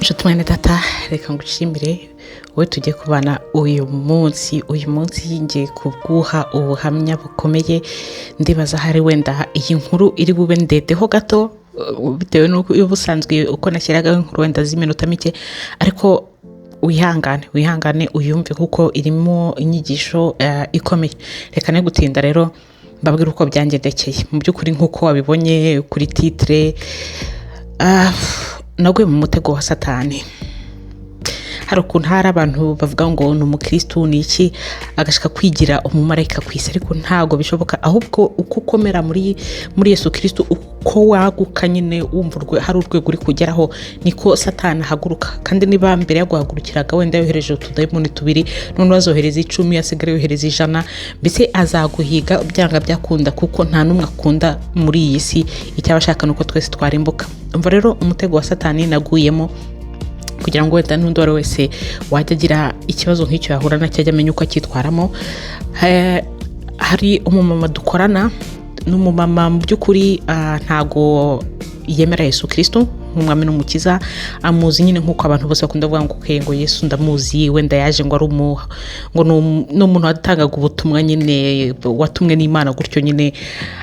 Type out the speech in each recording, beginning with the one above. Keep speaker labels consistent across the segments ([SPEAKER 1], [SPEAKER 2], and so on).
[SPEAKER 1] Nshuti mwene data, reka ngushimire wowe tugiye kubana uyu munsi. Uyu munsi ngiye kuguha ubuhamya bukomeye. Ndibaza hari wenda iyi nkuru iri bube ndedeho gato, bitewe n'uko uba usanzwe uko nashyiragaho inkuru wenda z'iminota mike, ariko wihangane, wihangane uyumve kuko irimo inyigisho ikomeye. Reka ne gutinda rero, mbabwire uko byangendekeye. Mu by'ukuri, nk'uko wabibonye kuri titre, naguye mu mutego wa Satani. Hari ukuntu hari abantu bavuga ngo ni umukirisitu, ni iki, agashaka kwigira umumarayika ku isi, ariko ntabwo bishoboka. Ahubwo uko ukomera muri Yesu Kirisitu, uko waguka nyine wumva hari urwego uri kugeraho, niko Satani ahaguruka. Kandi niba mbere yaguhagurukiraga wenda yohereje utudayimoni tubiri, none azohereza 10, asigara yohereza 100, mbese azaguhiga byanga byakunda, kuko nta n'umwe akunda muri iyi si. Icyo aba ashaka ni uko twese twarimbuka. Umva rero umutego wa Satani naguyemo, kugira ngo wenda n'undi uwo ari we wese wajya agira ikibazo nk'icyo yahura nacyo ajya amenya uko acyitwaramo. Hari umumama dukorana. Ni umumama mu by'ukuri ntago yemera Yesu Kirisitu nk'umwami n'umukiza. Amuzi nyine nk'uko abantu bose bakunda kuvuga ngo "Okay, ngo Yesu ndamuzi, wenda yaje ngo ari ngo ni umuntu watangaga ubutumwa nyine, watumwe n'Imana", gutyo nyine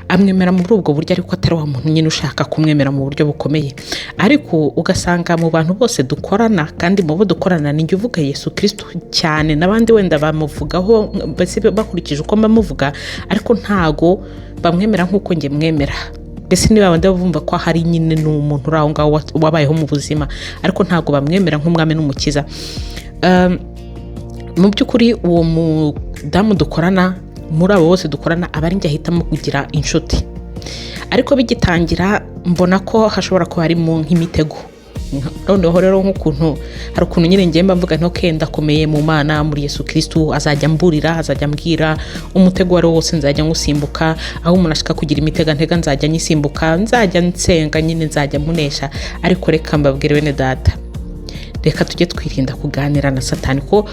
[SPEAKER 1] amwemera muri ubwo buryo, ariko atari wa muntu nyine ushaka kumwemera mu buryo bukomeye. Ariko ugasanga mu bantu bose dukorana, kandi mu bo dukorana ni njye uvuga Yesu Kirisitu cyane, n'abandi wenda bamuvugaho mbese bakurikije uko bamuvuga, ariko ntago bamwemera nk'uko njye mwemera. Mbese niba bandi bumva ko hari nyine ni umuntu uri aho ngaho wabayeho mu buzima, ariko ntago bamwemera nk'umwami n'umukiza. Mu by'ukuri uwo mudamu dukorana, muri abo bose dukorana aba ari njye ahitamo kugira inshuti. Ariko bigitangira mbona ko hashobora kuba harimo nk'imitego. Noneho rero nk'ukuntu hari ukuntu nyine ngiye mba mvuga nti "Okay, ndakomeye mu Mana, muri Yesu Kirisitu, azajya mburira, azajya ambwira umutego uwo ari wo wose, nzajya nywusimbuka. Aho umuntu ashaka kugira imitega ntega, nzajya nyisimbuka, nzajya nsenga nyine, nzajya munesha." Ariko reka mbabwire bene data, reka tujye twirinda kuganira na Satani, ko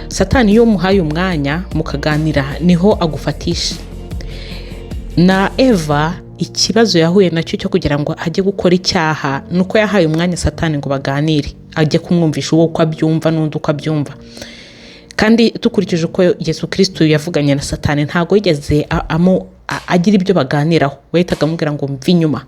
[SPEAKER 1] Satani iyo umuhaye umwanya mukaganira niho agufatisha. Na Eva ikibazo yahuye nacyo cyo kugira ngo ajye gukora icyaha ni uko yahaye umwanya Satani ngo baganire, ajye kumwumvisha uwo uko abyumva n'undi uko abyumva. Kandi dukurikije uko Yesu Kirisitu yavuganye na Satani, ntabwo yigeze agira ibyo baganiraho. Wahitaga amubwira ngo "Mve inyuma,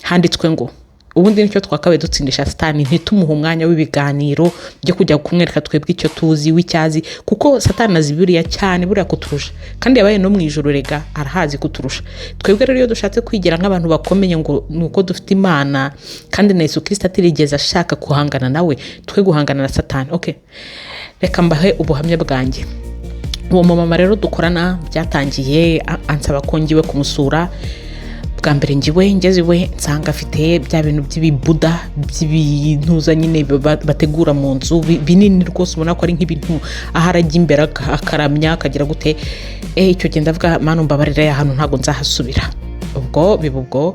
[SPEAKER 1] handitswe ngo". Ubundi nicyo twakabaye dutsindisha Satani, ntitumuhe umwanya w'ibiganiro byo kujya kumwereka twebwe icyo tuzi w'icyazi, kuko Satani azi buriya cyane buriya kuturusha, kandi yabaye no mu ijoro rega, arahazi kuturusha twebwe. Rero iyo dushatse kwigira nk'abantu bakomeye ngo ni uko dufite Imana, kandi na Yesu Kirisita atirigeze ashaka guhangana nawe, twe guhangana na Satani. Okay, reka mbahe ubuhamya bwanjye. Uwo mumama rero dukorana, byatangiye ansaba ko ngiwe kumusura bwa mbere. Ngiwe, ngeze iwe, nsanga afite bya bintu by'ibibuda, by'ibintuza nyine bategura mu nzu, binini rwose, ubona ko ari nk'ibintu aho arajya imbere akaramya, akagira gute. Icyo gihe ndavuga "Mana umbabarire, aya hantu ntabwo nzahasubira". Ubwo biba ubwo.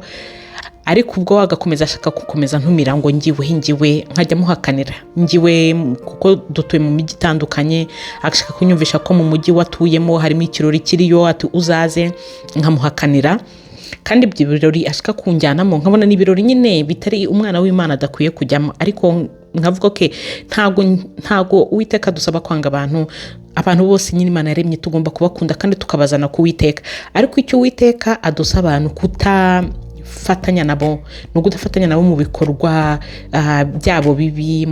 [SPEAKER 1] Ariko ubwo agakomeza ashaka gukomeza ntumira ngo ngiwe, ngiwe, nkajya muhakanira ngiwe, kuko dutuye mu mijyi itandukanye. Agashaka kunyumvisha ko mu mujyi watuyemo harimo ikirori kiriyo, ati "Uzaze", nkamuhakanira. Kandi ibyo birori ashaka kunjyanamo nkabona ni ibirori nyine bitari umwana w'Imana adakwiye kujyamo, ariko nkavuga ko ntago Uwiteka dusaba kwanga abantu. Abantu bose nyine Imana yaremye tugomba kubakunda kandi tukabazana ku Uwiteka. Ariko icyo Uwiteka adusaba ni ukutafatanya nabo, ni ukudafatanya nabo mu bikorwa byabo bibi,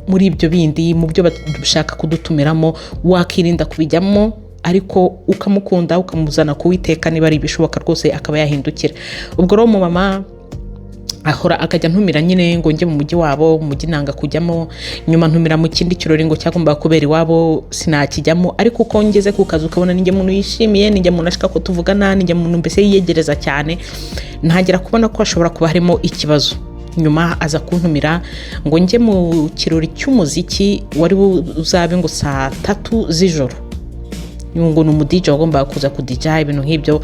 [SPEAKER 1] muri ibyo bindi, mu byo bashaka kudutumiramo. Wakirinda kubijyamo, ariko ukamukunda, ukamuzana ku Witeka niba ari ibishoboka rwose, akaba yahindukira. Ubwo rero umumama ahora akajya ntumira nyine ngo njye mu mujyi wabo, mu mujyi nanga kujyamo. Nyuma ntumira mu kindi kirori ngo cyagombaga kubera iwabo, sinakijyamo. Ariko uko ngeze ku kazi ukabona ninjye muntu yishimiye, ninjye muntu ashaka ko tuvugana, ninjye muntu mbese yiyegereza cyane, ntangira kubona ko hashobora kuba harimo ikibazo. Nyuma aza kuntumira ngo njye mu kirori cy'umuziki wari uzabe ngo saa 3 z'ijoro, ngo ni umu DJ wagombaga kuza kudija, ibintu nk'ibyo.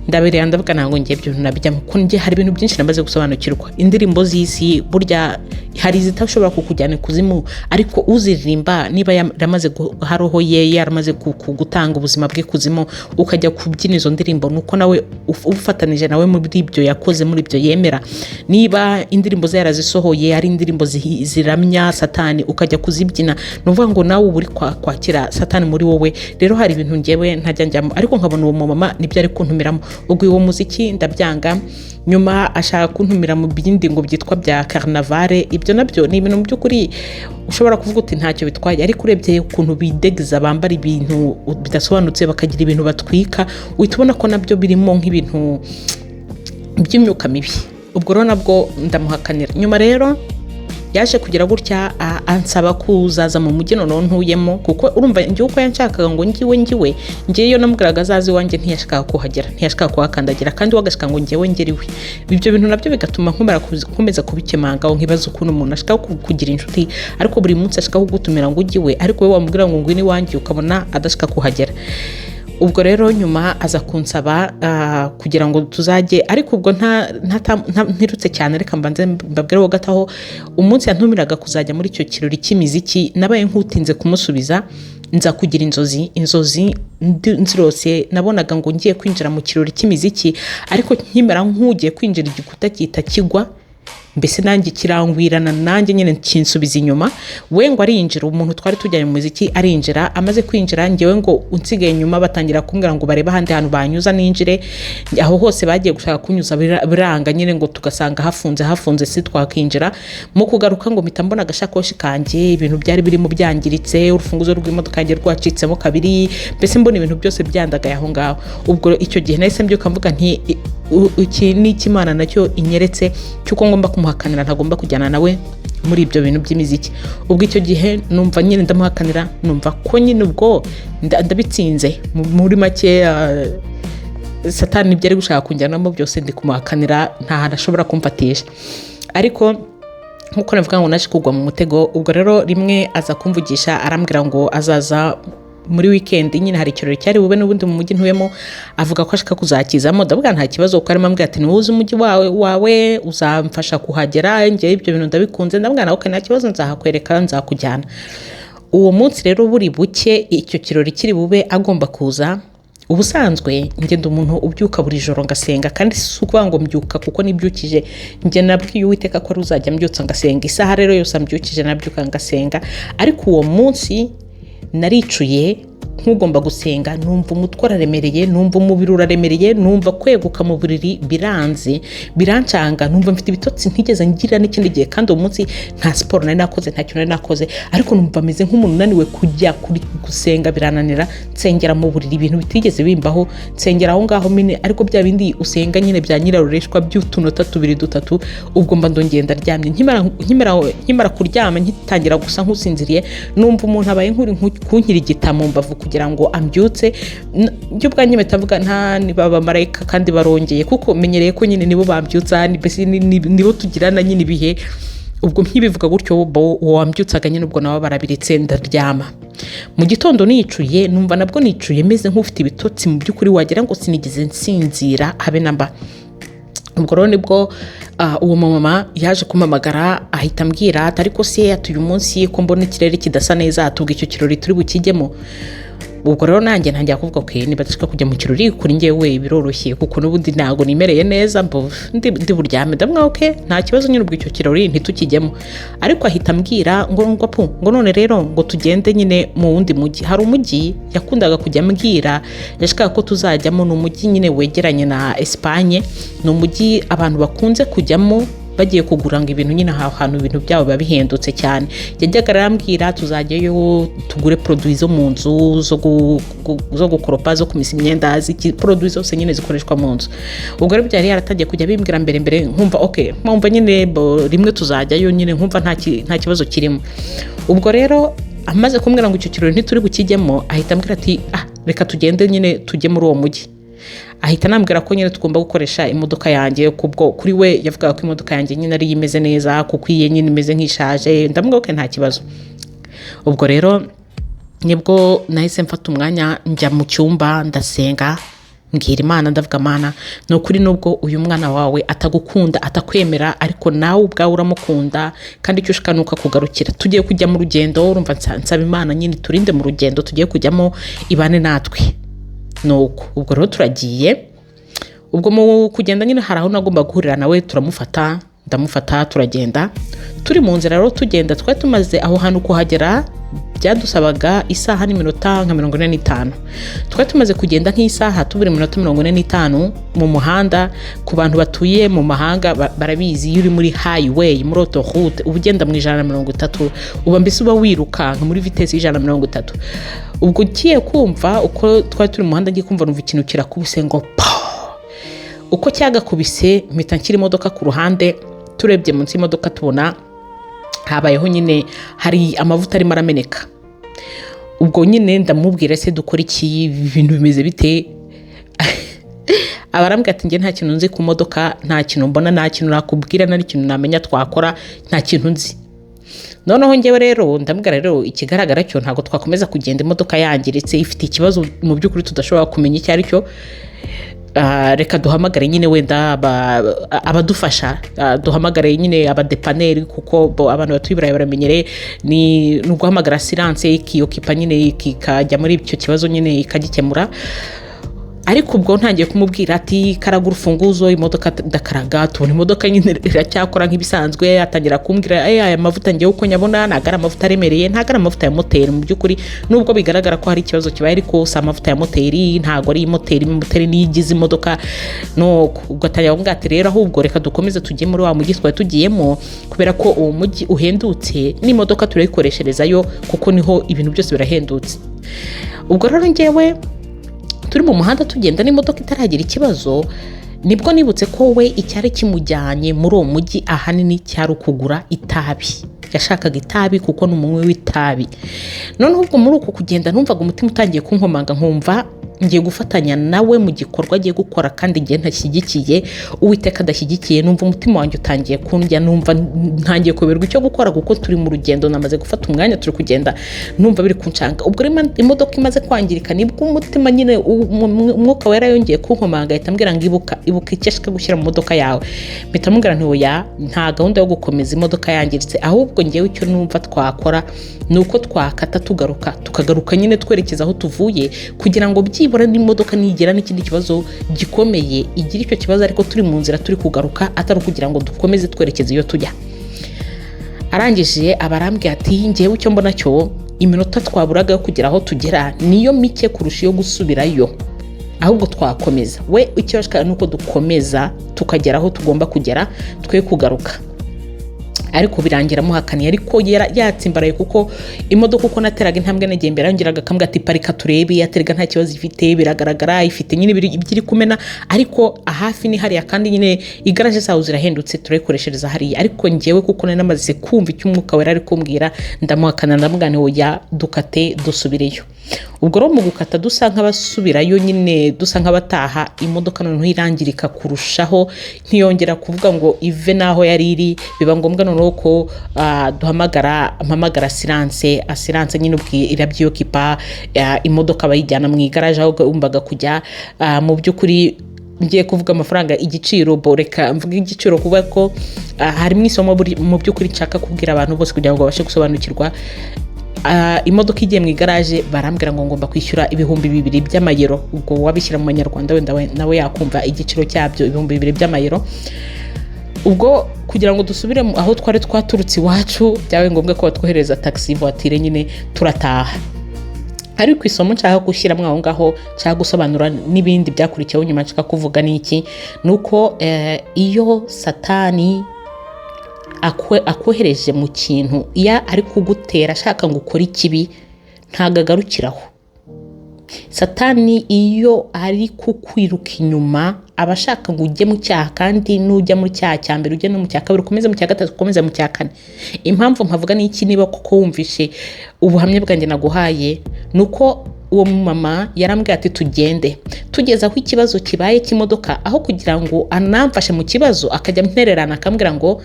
[SPEAKER 1] Ndabireba ndavuga ntabwo ngiye ibyo bintu nabijyamo, kuko njye hari ibintu byinshi namaze gusobanukirwa. Indirimbo z'isi burya Hari izitashobora kukujyana ikuzimu, ariko uziririmba niba yaramaze guha roho ye, yaramaze gutanga ubuzima bwe kuzimu, ukajya kubyina izo ndirimbo, nuko nawe ufatanije nawe muri ibyo yakoze, muri ibyo yemera. Niba indirimbo ze yarazisohoye ari indirimbo ziramya Satani, ukajya kuzibyina, ni ukuvuga ngo nawe uba uri kwakira Satani muri wowe. Rero hari ibintu ngewe ntajya njyamo, ariko nkabona uwo mumama nibyo ari kuntumiramo. Ubwo uwo muziki ndabyanga. Nyuma ashaka kuntumira mu bindi ngo byitwa bya carnaval. Ibyo nabyo ni ibintu mu by'ukuri ushobora kuvuga uti ntacyo bitwaye, ariko urebye ukuntu bidegeza, bambara ibintu bidasobanutse, bakagira ibintu batwika, uhita ubona ko nabyo birimo nk'ibintu by'imyuka mibi. Ubwo rero nabwo ndamuhakanira. Nyuma rero yaje kugira gutya ansaba kuzaza mu mujyi noneho ntuyemo, kuko urumva njyewe uko yanshakaga ngo ngiwe ngiwe ngewe, iyo namubwiraga azaze iwanjye ntiyashakaga kuhagera, ntiyashakaga kuhakandagira, kandi we agashaka ngo ngewe ngere iwe. Ibyo bintu nabyo bigatuma nkomeza kubikemanga, nkibaza ukuntu umuntu ashaka kugira inshuti, ariko buri munsi ashaka kugutumira ngo ujye iwe, ariko wowe wamubwira ngo ngwino iwanjye ukabona adashaka kuhagera. Ubwo rero nyuma aza kunsaba kugira ngo tuzajye, ariko ubwo ntirutse cyane, reka mbanze mbabwire ho gato aho umunsi yantumiraga kuzajya muri icyo kirori cy'imiziki nabaye nkutinze kumusubiza, nza kugira inzozi. Inzozi nzirose nabonaga ngo ngiye kwinjira mu kirori cy'imiziki, ariko nkimera nk'ugiye kwinjira igikuta gihita kigwa, mbese nanjye kirangwirana, nanjye nyine kinsubiza inyuma. We ngo arinjira, umuntu twari tujyanye mu muziki arinjira. Amaze kwinjira, ngewe ngo unsigaye inyuma, batangira kumbwira ngo barebe ahandi hantu banyuza ninjire. Aho hose bagiye gushaka kunyuza biranga nyine, ngo tugasanga hafunze hafunze, si twakinjira. Mu kugaruka ngo mpita mbona agashakoshi kanjye, ibintu byari birimo byangiritse, urufunguzo rw'imodoka yanjye rwacitsemo kabiri, mbese mbona ibintu byose byandagaye aho ngaho. Ubwo icyo gihe nahise mbyuka mvuga nti iki ni icy'Imana nacyo inyeretse cy'uko ngomba kumuhakanira, ntagomba kujyana nawe muri ibyo bintu by'imiziki. Ubwo icyo gihe numva nyine ndamuhakanira, numva ko nyine ubwo ndabitsinze. Muri make, Satani ibyo ari gushaka kunjyanamo byose ndi kumuhakanira, nta hantu ashobora kumfatisha. Ariko nkuko navuga ngo naje kugwa mu mutego. Ubwo rero rimwe aza kumvugisha, arambwira ngo azaza muri weekend nyine, hari ikirori cyari bube n'ubundi mu mujyi ntuyemo, avuga ko ashaka kuzakizamo. Ndavuga nta kibazo, kuko arimo ambwira ati niwowe uzi umujyi wawe uzamfasha kuhagera, njyewe ibyo bintu ndabikunze. Ndavuga nawe nta kibazo, nzahakwereka, nzakujyana. Uwo munsi rero buri buke icyo kirori kiri bube agomba kuza. Ubusanzwe ngenda umuntu ubyuka buri joro ngasenga, kandi si ukuvuga ngo mbyuka kuko nibyukije. Njye nabwiye Uwiteka ko ari uzajya mbyutsa ngasenga. Isaha rero yose ambyukije nabyuka ngasenga, ariko uwo munsi naricuye nk'ugomba gusenga, numva umutwe uraremereye, numva umubiri uraremereye, numva kweguka mu buriri biranze, birancanga, numva mfite ibitotsi ntigeze ngira n'ikindi gihe. Kandi uwo munsi nta siporo nari nakoze, nta kintu nari nakoze, ariko numva meze nk'umuntu unaniwe, kujya gusenga birananira, nsengera mu buriri, ibintu bitigeze bimbaho. Nsengera aho ngaho mine, ariko bya bindi usenga nyine bya nyirarureshwa by'utunota tubiri dutatu. Ubwo mba ndongeye ndaryamye. Nkimara kuryama, nkitangira gusa nk'usinziriye, numva umuntu abaye nk'uri kunkirigita mu mbavu kugira ngo ambyutse. Njye ubwanjye mpita mvuga nta ni bamarayika kandi barongeye, kuko menyereye ko nyine nibo bambyutsa, mbese nibo tugirana nyine ibihe. Ubwo nkibivuga gutyo, uwo wambyutsaga nyine ubwo nawe barabiritse, ndaryama. Mu gitondo nicuye, numva nabwo nicuye meze nk'ufite ibitotsi, mu by'ukuri wagira ngo sinigeze nsinzira habe na mba. Ubwo rero nibwo uwo mumama yaje kumpamagara, ahita ambwira ati ariko se ati uyu munsi ko mbona ikirere kidasa neza, tubwo icyo kirori turi bukijyemo? Ubwo rero nanjye ntangira kuvuga ko niba adashaka kujya mu kirori, kuri njyewe biroroshye, kuko n'ubundi ntabwo nimereye neza, ndi buryame. Ndamwa okay, nta kibazo nyine, ubwo icyo kirori ntitukijyemo. Ariko ahita ambwira ngo pu, ngo none rero ngo tugende nyine mu wundi mujyi. Hari umujyi yakundaga kujya ambwira yashakaga ko tuzajyamo, ni umujyi nyine wegeranye na Espagne, ni umujyi abantu bakunze kujyamo bagiye kugura ngo ibintu nyine, aho hantu ibintu byabo biba bihendutse cyane. Yajyaga arambwira tuzajyayo tugure produits zo mu nzu, zo gukoropa, zo kumesa imyenda, produits zose nyine zikoreshwa mu nzu. Ubwo rero byari yaratangiye kujya bimbwira mbere mbere, nkumva okay, nkumva nyine rimwe tuzajyayo nyine, nkumva nta kibazo kirimo. Ubwo rero amaze kumbwira ngo icyo kirori ntituri bukijyemo, ahita ambwira ati ah, reka tugende nyine tujye muri uwo mujyi. Ahita anambwira ko nyine tugomba gukoresha imodoka yanjye, kubwo kuri we yavugaga ko imodoka yanjye nyine ariyo imeze neza, kuko iye nyine imeze nk'ishaje. Ndamubwira ko nta kibazo. Ubwo rero nibwo nahise mfata umwanya njya mu cyumba ndasenga. Mbwira Imana, ndavuga: "Mana, ni ukuri, nubwo uyu mwana wawe atagukunda, atakwemera, ariko nawe ubwawe uramukunda, kandi icyo ushaka ni uko akugarukira. Tugiye kujya mu rugendo." Urumva, nsaba Imana nyine turinde mu rugendo tugiye kujyamo, ibane natwe. Nuko ubwo rero turagiye. Ubwo mu kugenda nyine hari aho nagomba guhurira nawe, turamufata, ndamufata, turagenda. Turi mu nzira rero tugenda, twari tumaze aho hantu kuhagera byadusabaga isaha n'iminota nka 45. Twari tumaze kugenda nk'isaha, tubura iminota 45 mu muhanda. Ku bantu batuye mu mahanga barabizi, iyo uri muri highway, muri autoroute, uba ugenda mu 130, uba mbese uba wirukanka muri vitesse y'130. Ubwo ugiye kumva, uko twari turi mu muhanda, ngiye kumva numva ikintu kirakubise ngo pa. Uko cyagakubise, mpita nshyira imodoka ku ruhande. Turebye munsi y'imodoka, tubona habayeho nyine hari amavuta arimo arameneka. Ubwo nyine ndamubwira: "Se dukora iki? Ibintu bimeze bite?" Abarambwira ati: "Njye nta kintu nzi ku modoka, nta kintu mbona, nta kintu nakubwira, nta n'ikintu namenya twakora, nta kintu nzi." Noneho njyewe rero ndamubwira: "Rero ikigaragara cyo, ntabwo twakomeza kugenda imodoka yangiritse, ifite ikibazo mu by'ukuri tudashobora kumenya icyo ari cyo. Reka duhamagare nyine wenda abadufasha, duhamagare nyine abadépanneur, kuko bo abantu batuye i Burayi baramenyereye, ni uguhamagara assurance ikiyokipa nyine, ikajya muri icyo kibazo nyine ikagikemura." Ariko ubwo ntangiye kumubwira ati: "Karaga urufunguzo imodoka." Ndakaraga, tubona imodoka nyine iracyakora nk'ibisanzwe. Atangira kumbwira: "Aya mavuta ngewe uko nyabona ntabwo ari amavuta aremereye, ntabwo ari amavuta ya moteri. Mu by'ukuri, nubwo bigaragara ko hari ikibazo kibaye, ariko si amavuta ya moteri, ntabwo ari moteri, moteri niyo igize imodoka." Nuko ubwo atangira kumbwira ati: "Rero ahubwo reka dukomeze tujye muri wa mujyi twari tugiyemo, kubera ko uwo mujyi uhendutse n'imodoka turayikoresherezayo, kuko niho ibintu byose birahendutse." Ubwo rero ngewe turi mu muhanda tugenda n'imodoka itaragira ikibazo, nibwo nibutse ko we icyari kimujyanye muri uwo mujyi ahanini cyari ukugura itabi. Yashakaga itabi kuko ni umunywi w'itabi. Noneho ubwo muri uku kugenda numvaga umutima utangiye kunkomanga, nkumva ngiye gufatanya nawe mu gikorwa agiye gukora kandi ngiye ntashyigikiye, Uwiteka adashyigikiye. Numva umutima wanjye utangiye kundya, numva ntangiye kuyoberwa icyo gukora, kuko turi mu rugendo, namaze gufata umwanya turi kugenda, numva biri kunshanga. Ubwo rero imodoka imaze kwangirika, nibwo umutima nyine Umwuka Wera yongeye kunkomanga, ahita ambwira ngo: "Ibuka, ibuka icyo ashaka gushyira mu modoka yawe." Mpita mubwira nti: "Oya, nta gahunda yo gukomeza imodoka yangiritse. Ahubwo ngewe icyo numva twakora ni uko twakata tugaruka, tukagaruka nyine twerekeza aho tuvuye, kugira ngo byibura n'imodoka nigira n'ikindi kibazo gikomeye igire icyo kibazo ariko turi mu nzira turi kugaruka, atari ukugira ngo dukomeze twerekeza iyo tujya." Arangije aba arambwira ati: "Ngewe icyo mbona cyo, iminota twaburaga yo kugera aho tugera niyo mike kurusha iyo gusubirayo, ahubwo twakomeza." We icyo ashaka ni uko dukomeza tukagera aho tugomba kugera, twe kugaruka. Ariko birangira amuhakaniye, ariko yatsimbaraye, kuko imodoka uko nateraga intambwe nagiye imbere yongeraga akambwira ati: "Parika turebe." Yaterega nta kibazo ifite, biragaragara, ifite nyine ibyo iri kumena, ariko hafi ni hariya, kandi nyine igaraje zaho zirahendutse, turayikoreshereza hariya. Ariko ngewe kuko nari namaze kumva icyo Umwuka Wera ari kumbwira, ndamuhakana, ndamubwira nti: "Oya, dukate dusubireyo." Ubwo rero mu gukata dusa nk'abasubirayo nyine, dusa nk'abataha, imodoka noneho irangirika kurushaho, ntiyongera kuvuga ngo ive n'aho yari iri. Biba ngombwa noneho ko duhamagara, mpamagara assurance. Assurance nyine ubwo irabyiyokipa, imodoka bayijyana mu igaraje aho wumvaga kujya. Mu by'ukuri ngiye kuvuga amafaranga, igiciro bo, reka mvuge igiciro, kuba ko harimo isomo mu by'ukuri nshaka kubwira abantu bose kugira ngo babashe gusobanukirwa. Imodoka igiye mu igaraje, barambwira ngo ngomba kwishyura 2000 by'amayero. Ubwo wabishyira mu manyarwanda wenda nawe yakumva igiciro cyabyo, 2000 by'amayero. Ubwo kugira ngo dusubire aho twari twaturutse iwacu, byabaye ngombwa ko batwohereza taxi voiture nyine, turataha. Ariko isomo nshaka gushyiramo aho ngaho, nshaka gusobanura n'ibindi byakurikiyeho nyuma, nshaka kuvuga ni iki? Ni uko iyo Satani akohereje mu kintu, iyo ari kugutera ashaka ngo ukore ikibi, ntabwo agarukiraho. Satani iyo ari kukwiruka inyuma, aba ashaka ngo ujye mu cyaha, kandi nujya mu cyaha cya mbere, ujye no mu cya kabiri, ukomeze mu cya gatatu, ukomeze mu cya kane. Impamvu mpavuga ni iki? Niba koko wumvishe ubuhamya bwanjye naguhaye, ni uko uwo mumama yarambwiye ati: "Tugende." Tugeze aho ikibazo kibaye cy'imodoka, aho kugira ngo anamfashe mu kibazo, akajya ampererana akambwira ngo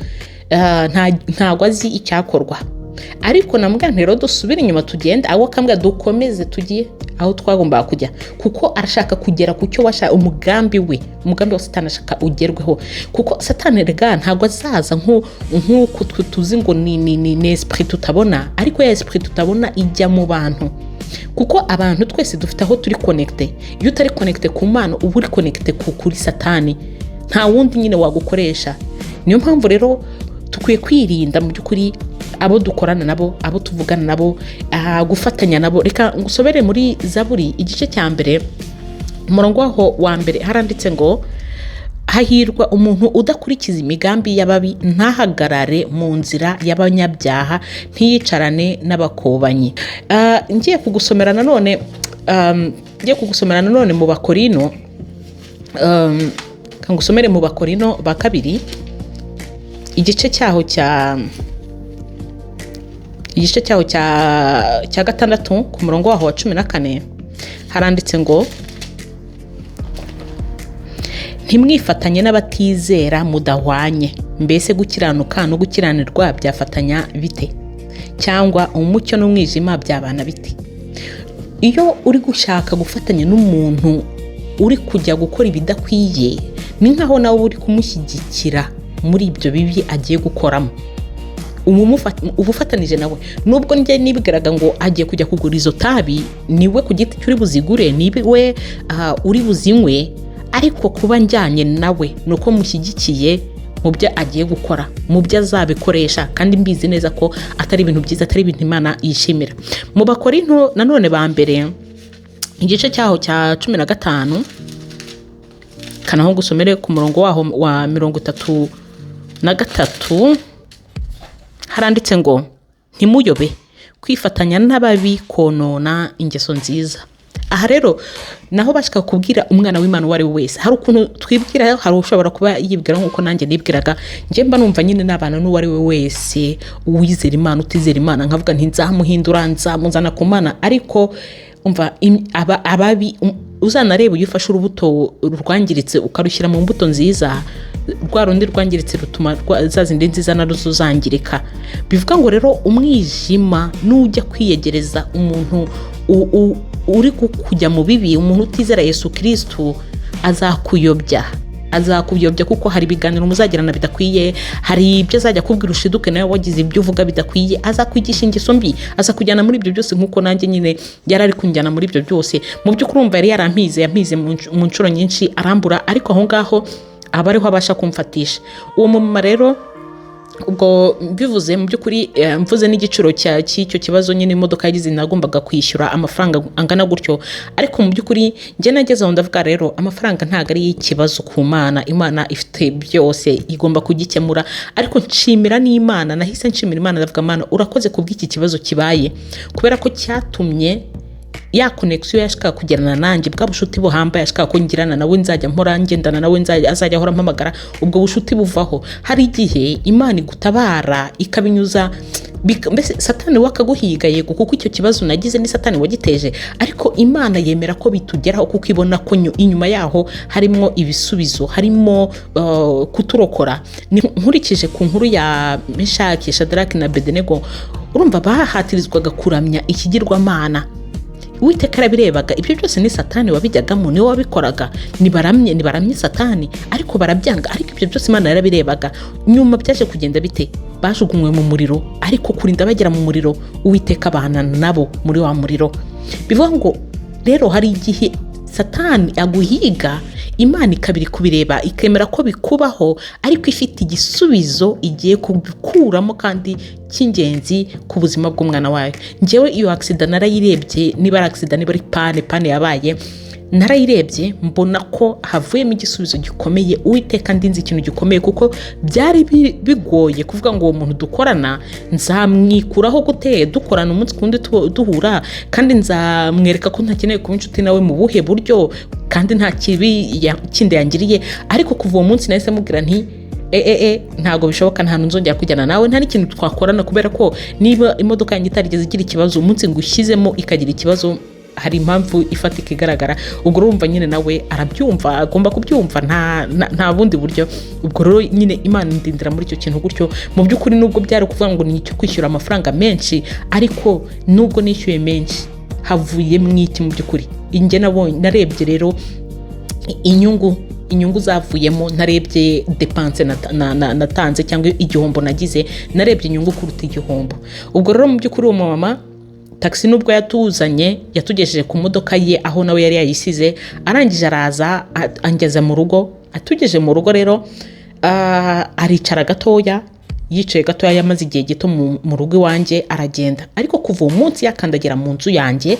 [SPEAKER 1] ntago azi icyakorwa. Ariko namubwira nti: "Rero dusubire inyuma tugende," aho akambwira dukomeze tugiye. Aho twagombaga kujya, kuko arashaka kugera ku cyo washaka. Umugambi we, umugambi wa Satani ashaka ugerweho, kuko Satani rega ntabwo azaza nk'uko twe tuzi ngo ni esprit tutabona, ariko ya esprit tutabona ijya mu bantu, kuko abantu twese dufite aho turi connecté. Iyo utari connecté ku Mana, uba uri connecté kuri Satani, nta wundi nyine wagukoresha. Niyo mpamvu rero dukwiye kwirinda mu by'ukuri abo dukorana nabo, abo tuvugana nabo, gufatanya nabo. Reka ngusobere muri Zaburi igice cya 1, umurongo waho wa 1, haranditse ngo: "Hahirwa umuntu udakurikiza imigambi y'ababi, ntahagarare mu nzira y'abanyabyaha, ntiyicarane n'abakobanyi." Ngiye kugusomera nanone mu Bakorino, ngusomere mu Bakorino ba kabiri, igice cyaho cya 6, ku murongo waho wa 14, haranditse ngo: "Ntimwifatanye n'abatizera mudahwanye. Mbese gukiranuka no gukiranirwa byafatanya bite? Cyangwa umucyo n'umwijima byabana bite?" Iyo uri gushaka gufatanya n'umuntu uri kujya gukora ibidakwiye, ni nkaho nawe uri kumushyigikira muri ibyo bibi agiye gukoramo, uba ufatanije nawe. Nubwo njye nibwiraga ngo agiye kujya kugura izo tabi, niwe ku giti cye uri buzigure, niwe uri buzinywe, ariko kuba njyanye nawe ni uko mushyigikiye mu byo agiye gukora, mu byo azabikoresha, kandi mbizi neza ko atari ibintu byiza, atari ibintu Imana yishimira. Mu Bakorinto nanone ba mbere, igice cyaho cya 15, kanaho gusomere ku murongo waho wa 33, haranditse ngo: "Ntimuyobe, kwifatanya n'ababi konona ingeso nziza." Aha rero naho bashaka kubwira umwana w'Imana uwo ari we wese. Hari ukuntu twibwira, hari ushobora kuba yibwira nk'uko nanjye nibwiraga. Njye mba numva nyine n'abana n'uwo ari we wese, uwizera Imana, utizera Imana, nkavuga nti nzamuhindura, nzamuzana ku Mana. Ariko umva, ababi, uzanareba, iyo ufashe urubuto rwangiritse ukarushyira mu mbuto nziza, rwa rundi rwangiritse rutuma za zindi nziza nazo zangirika. Bivuga ngo rero umwijima nujya kwiyegereza umuntu uri kujya mu bibi, umuntu utizera Yesu Kirisitu, azakuyobya, azakuyobya, kuko hari ibiganiro muzagirana bidakwiye, hari ibyo azajya akubwira ushiduke nawe wagize ibyo uvuga bidakwiye, azakwigisha ingeso mbi, azakujyana muri ibyo byose, nk'uko nanjye nyine yari ari kunjyana muri ibyo byose. Mu by'ukuri urumva yari yarampize, yampize mu nshuro nyinshi arambura, ariko aho ngaho aba ariho abasha kumfatisha. Uwo mumama rero, ubwo mbivuze mu by'ukuri, mvuze n'igiciro cy'icyo kibazo nyine imodoka yagize, nagombaga kwishyura amafaranga angana gutyo. Ariko mu by'ukuri njye nageze aho ndavuga rero, amafaranga ntabwo ari ikibazo ku Mana, Imana ifite byose, igomba kugikemura. Ariko nshimira n'Imana, nahise nshimira Imana, ndavuga: "Mana, urakoze kubw'iki kibazo kibaye, kubera ko cyatumye ya connection yashakaga kugirana nanjye, bwa bushuti buhambaye yashakaga ko ngirana nawe, nzajya mpora ngendana nawe, nzajya azajya ahora ampamagara, ubwo bushuti buvaho." Hari igihe Imana igutabara ikabinyuza mbese Satani we akaguhiga, yego, kuko icyo kibazo nagize ni Satani wagiteje, ariko Imana yemera ko bitugeraho kuko ibona ko inyuma yaho harimo ibisubizo, harimo kuturokora. Nkurikije ku nkuru ya Meshaki, Shadaraki na Bedenego, urumva bahatirizwaga kuramya ikigirwamana. Uwiteka yarabirebaga ibyo byose, ni Satani wabijyagamo, niwe wabikoraga. Nibaramye, nibaramye Satani, ariko barabyanga. Ariko ibyo byose Imana yarabirebaga. Nyuma byaje kugenda bite? Bajugunywe mu muriro, ariko kurinda bagera mu muriro, Uwiteka abana nabo muri wa muriro. Bivuga ngo rero hari igihe Satani aguhiga, Imana ikabiri kubireba, ikemera ko bikubaho, ariko ifite igisubizo igiye kubikuramo kandi cy'ingenzi ku buzima bw'umwana wayo. Njyewe iyo accident narayirebye, niba ari accident, niba ari panne, panne yabaye narayirebye, mbona ko havuyemo igisubizo gikomeye. Uwiteka ndinze ikintu gikomeye, kuko byari bigoye kuvuga ngo uwo muntu dukorana nzamwikuraho gute, dukorana umunsi ku wundi, duhura, kandi nzamwereka ko ntakeneye kuba inshuti nawe mu buhe buryo, kandi nta kibi kindi yangiriye? Ariko kuva uwo munsi nahise mubwira nti: "E e e, ntabwo bishoboka, nta hantu nzongera kujyana nawe, nta n'ikintu twakorana, kubera ko niba imodoka yanjye itarigeze igira ikibazo, umunsi ngushyizemo ikagira ikibazo, hari impamvu ifatika igaragara." Ubwo urumva nyine nawe arabyumva, agomba kubyumva, nta bundi buryo. Ubwo rero nyine Imana indindira muri icyo kintu gutyo. Mu by'ukuri nubwo byari ukuvuga ngo ni icyo kwishyura amafaranga menshi, ariko nubwo nishyuye menshi, Havuyemo iki mu by'ukuri? Njye nabonye, narebye rero inyungu zavuyemo, ntarebye dépenses natanze cyangwa igihombo nagize, narebye inyungu kuruta igihombo. Ubwo rero mu by'ukuri uwo mama taxi, nubwo yatuzanye, yatugejeje ku modoka ye aho nawe yari yayisize, arangije araza angeza mu rugo. Atugeje mu rugo rero, aricara gatoya. Yicaye gatoya, yamaze igihe gito mu rugo iwanjye, aragenda. Ariko kuva uwo munsi yakandagira mu nzu yanjye,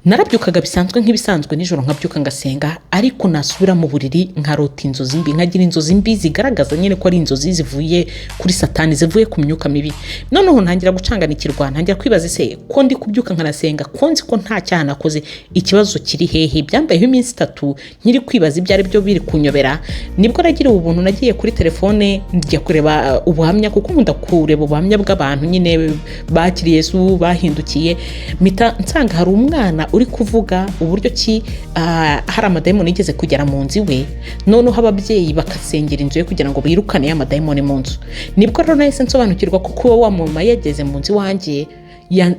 [SPEAKER 1] narabyukaga bisanzwe nk'ibisanzwe nijoro, nkabyuka ngasenga, ariko nasubira mu buriri nkarota inzozi mbi, nkagira inzozi mbi zigaragaza nyine ko ari inzozi zivuye kuri Satani, zivuye ku myuka mibi. Noneho ntangira gucanganikirwa, ntangira kwibaza: ese ko ndi kubyuka nkanasenga, ko nzi ko nta cyaha nakoze, ikibazo kiri hehe? Byambayeho iminsi 3 nkiri kwibaza ibyo ari byo, biri kunyobera. Nibwo nagiriwe ubuntu, nagiye kuri telefone njya kureba ubuhamya, kuko nkunda kureba ubuhamya bw'abantu nyine bakiriye Yesu, bahindukiye. Mpita nsanga hari umwana uri kuvuga uburyo ki hari amadayimoni yigeze kugera mu nzu iwe, noneho ababyeyi bakasengera inzu ye kugira ngo birukane ya madayimoni mu nzu. Nibwo rero nahise nsobanukirwa ko kuba wa mama yageze mu nzu iwanjye,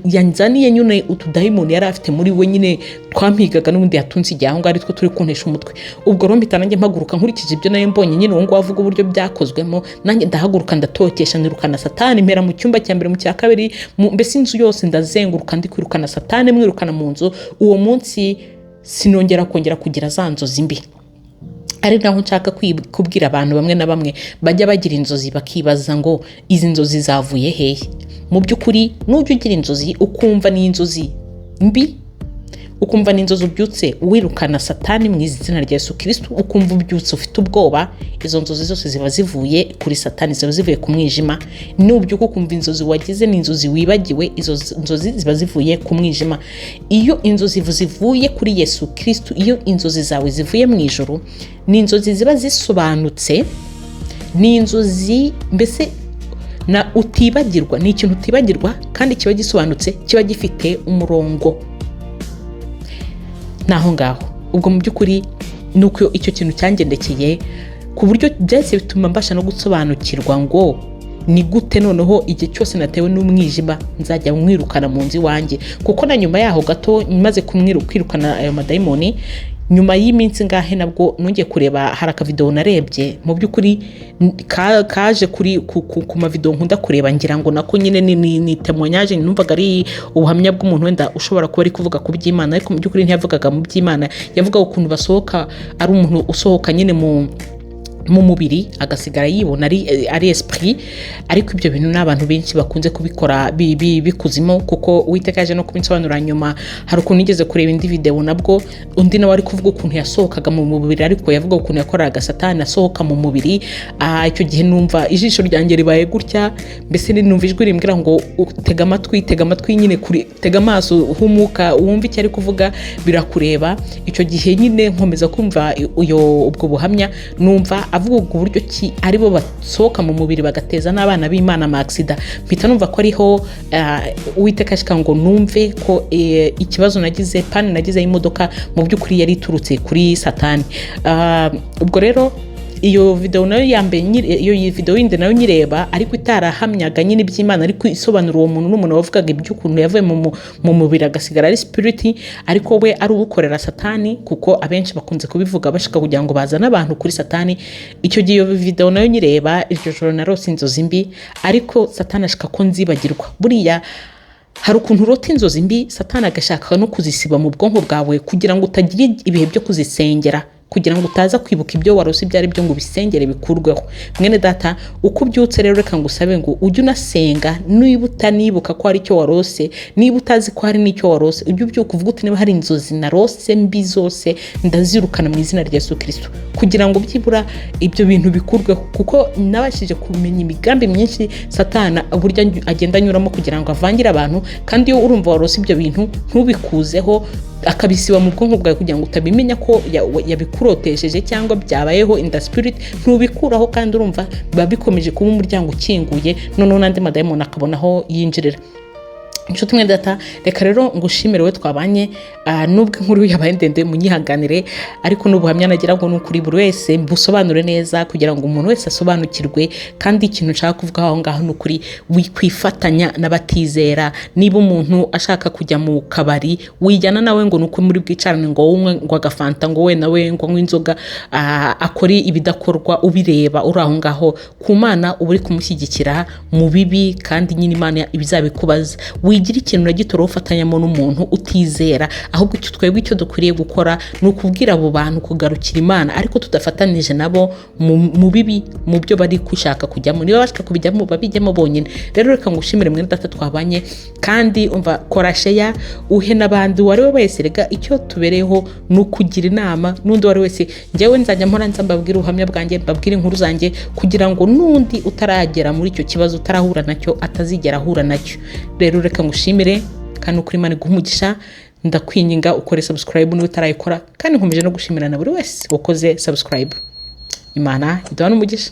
[SPEAKER 1] yanzaniye nyine utudayimoni yari afite muri we nyine twampigaga n'ubundi yatunze igihe aho ngaho, ari two turi kuntesha umutwe. Ubwo rero mpita nanjye mpaguruka nkurikije ibyo nayo mbonye nyine uwo nguwo avuga uburyo byakozwemo. Nanjye ndahaguruka, ndatokesha, nirukana Satani, mpera mu cyumba cya mbere, mu cya kabiri, mbese inzu yose ndazenguruka ndi kwirukana Satani, mwirukana mu nzu. Uwo munsi sinongera kongera kugira za nzozi mbi. Ari naho nshaka kubwira abantu bamwe na bamwe bajya bagira inzozi bakibaza ngo izi nzozi zavuye hehe. Mu by'ukuri nujya ugira inzozi ukumva ni inzozi mbi, ukumva ni inzozi ubyutse wirukana Satani mu izina rya Yesu Kirisitu, ukumva ubyutse ufite ubwoba, izo nzozi zose ziba zivuye kuri Satani, ziba zivuye ku mwijima. Nubyuka ukumva inzozi wagize ni inzozi wibagiwe, izo nzozi ziba zivuye ku mwijima. Iyo inzozi zivuye kuri Yesu Kirisitu, iyo inzozi zawe zivuye mu ijuru, ni inzozi ziba zisobanutse, ni inzozi mbese na utibagirwa, ni ikintu utibagirwa kandi kiba gisobanutse, kiba gifite umurongo. Naho ngaho ubwo mu by'ukuri ni uko icyo kintu cyangendekeye, ku buryo byahise bituma mbasha no gusobanukirwa ngo ni gute noneho igihe cyose natewe n'umwijima nzajya mwirukana mu nzu iwanjye. Kuko na nyuma yaho gato maze kwirukana ayo madayimoni, nyuma y'iminsi ngahe nabwo nongeye kureba, hari akavidewo narebye mu by'ukuri kaje kuri ku mavidewo nkunda kureba, ngira ngo nako nyine ni témoignage, numvaga ari ubuhamya bw'umuntu wenda ushobora kuba ari kuvuga ku by'Imana, ariko mu by'ukuri ntiyavugaga mu by'Imana, yavugaga ukuntu basohoka, ari umuntu usohoka nyine mu mubiri agasigara yibona ari esprit. Ariko ibyo bintu ni abantu benshi bakunze kubikora bikuzimu, kuko Uwiteka yaje no kubinsobanurira nyuma. Hari ukuntu nigeze kureba indi video, nabwo undi nawe ari kuvuga ukuntu yasohokaga mu mubiri, ariko yavuga ukuntu yakoraga Satani asohoka mu mubiri. Icyo gihe numva ijisho ryanjye ribaye gutya, mbese numva ijwi rimbwira ngo tega amatwi, tega amatwi nyine kuri, tega amaso, humuka wumve icyo ari kuvuga, birakureba. Icyo gihe nyine nkomeza kumva uyo ubwo buhamya, numva avuga ubwo buryo ki aribo basohoka mu mubiri bagateza n'abana b'Imana ama accident. Mpita numva ko ariho Uwiteka ashika ngo numve ko ikibazo nagize, panne nagize y'imodoka, mu by'ukuri yari iturutse kuri Satani. Ubwo rero iyo video nayo ya mbere iyo video yindi nayo nyireba, ariko itarahamyaga nyine iby'Imana, ariko isobanura uwo muntu, n'umuntu wavugaga iby'ukuntu yavuye mu mubiri agasigara ari spirit, ariko we ari uwukorera Satani, kuko abenshi bakunze kubivuga bashaka kugira ngo bazane abantu kuri Satani. Icyo gihe iyo video nayo nyireba, iryo joro narose inzozi mbi, ariko Satani ashaka ko nzibagirwa. Buriya hari ukuntu urota inzozi mbi, Satani agashaka no kuzisiba mu bwonko bwawe kugira ngo utagira ibihe byo kuzisengera, kugira ngo utaza kwibuka ibyo warose ibyo ari byo ngo ubisengere bikurweho. Mwene data, uko ubyutse rero, reka ngusabe ngo ujye unasenga. Niba utanibuka ko hari icyo warose, niba utazi ko hari n'icyo warose, ujye ubyuka uvuga uti: "Niba hari inzozi narose mbi zose, ndazirukana mu izina rya Yesu Kirisito," kugira ngo byibura ibyo bintu bikurweho. Kuko nabashije kumenya imigambi myinshi Satana uburyo agenda anyuramo kugira ngo avangire abantu, kandi iyo urumva warose ibyo bintu ntubikuzeho, akabisiba mu bwonko bwawe kugira ngo utabimenya ko yabikurotesheje cyangwa byabayeho in the spirit, ntubikuraho, kandi urumva biba bikomeje kuba umuryango ukinguye, noneho n'andi madayimoni akabona aho yinjirira. Inshuti mwe data, reka rero ngushimire we twabanye. Nubwo inkuru yabaye ndende, munyihanganire, ariko n'ubuhamya nagira ngo ni ukuri buri wese mbusobanure neza kugira ngo umuntu wese asobanukirwe. Kandi ikintu nshaka kuvuga aho ngaho ni ukuri, wikwifatanya n'abatizera. Niba umuntu ashaka kujya mu kabari, wijyana nawe ngo ni uko muri bwicarane, ngo wowe ngo agafanta, ngo we nawe ngo anywe inzoga, akore ibidakorwa ubireba uri aho ngaho. Ku Mana uba uri kumushyigikira mu bibi, kandi nyine Imana ibizabikubaza. Wigira ikintu na gito ufatanyamo n'umuntu utizera. Ahubwo icyo twebwe icyo dukwiriye gukora ni ukubwira abo bantu kugarukira Imana, ariko tudafatanije nabo mu bibi, mu byo bari gushaka kujyamo. Niba bashaka kubijyamo, babijyemo bonyine. Rero reka ngushimire mwene data twabanye, kandi umva, kora share, uhe n'abandi, uwo ari we wese. Rega icyo tubereyeho ni ukugira inama n'undi uwo ari we wese. Njyewe nzajya mpora nza mbabwire ubuhamya bwanjye, mbabwire inkuru zanjye, kugira ngo n'undi utaragera muri icyo kibazo, utarahura nacyo, atazigera ahura nacyo. Rero reka ngushimire, kandi ukuri Imana iguhe umugisha. Ndakwinginga ukore subscribe niba utarayikora, kandi nkomeje no gushimira na buri wese wakoze subscribe. Imana iduha n'umugisha.